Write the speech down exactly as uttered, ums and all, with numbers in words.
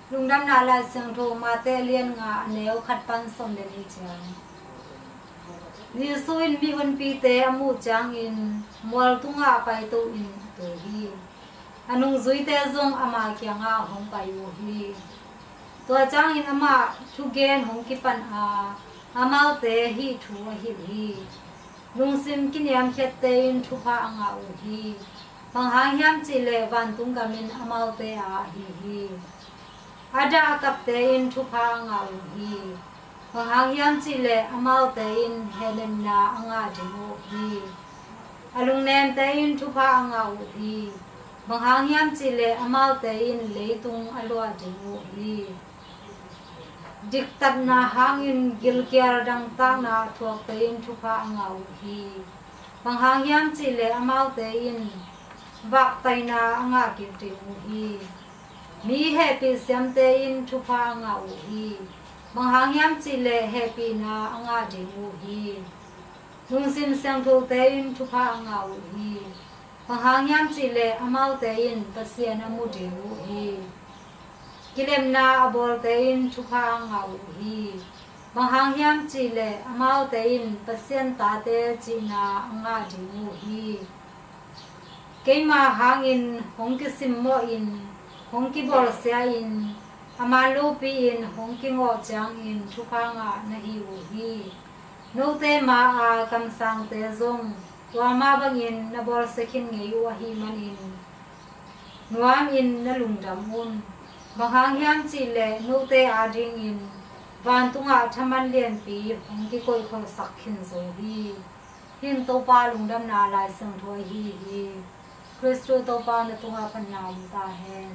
Lungdamna Lai Siangtho Mate a lian nga, a neu khat pan sawm le nih ciang. Jesu in mihonpite a muh ciangin mual tungah paito in a tul hi. A nungzuite zong ama kiangah hong pai uh hi. Tua ciangin amah thugen hong kipan a, amaute hih thu a hilh hi. Lungsim kiniamkhiatte in thupha a ngah uh hi. Bang hang hiam cihleh vantung gam in amaute a ahi hi. A dah a kapte in thupha a ngah uh hi. Bang hang hiam cihleh amaute in hehnemna a ngah ding uh hi. A lungnemte in thupha a ngah uh hi. Bang hang hiam cihleh amaute in leitung a luah ding uh hi. Diktatna hangin gilkial dangtakna a thuakte in thupha a ngah uh hi. Bang hang hiam cihleh amaute in vaktaina a ngah kik ding uh hi. Mi hehpih siamte in thupha a ngah uh hi. Bang hang hiam cihleh hehpihna a ngah ding uh hi. Lungsim siangthote in thupha a ngah uh hi. Bang hang hiam cihleh amaute in Pasian a mu ding uh hi. Kilemna a bawlte in thupha a ngah uh hi. Bang hang hiam cihleh amaute in Pasian tate cihna a ngah ding uh hi. Keima hangin hong kisimmawhin, hong kibawlsiahin, a man lopi-in hong kingawh ciangin thupha ngah na hi uh hi. Note ma-a kamsangte zong tua mah bangin na bawlsia khin ngei uh ahih manin nuamin na lungdam un. Bang hang hiam cihleh note adingin vantungah thaman lianpi hong kikoihkholhsak khin zo hi. Hih in Topa Lungdamna Lai Siangtho ahi hi. Khristu Topa na tungah phatna om ta hen.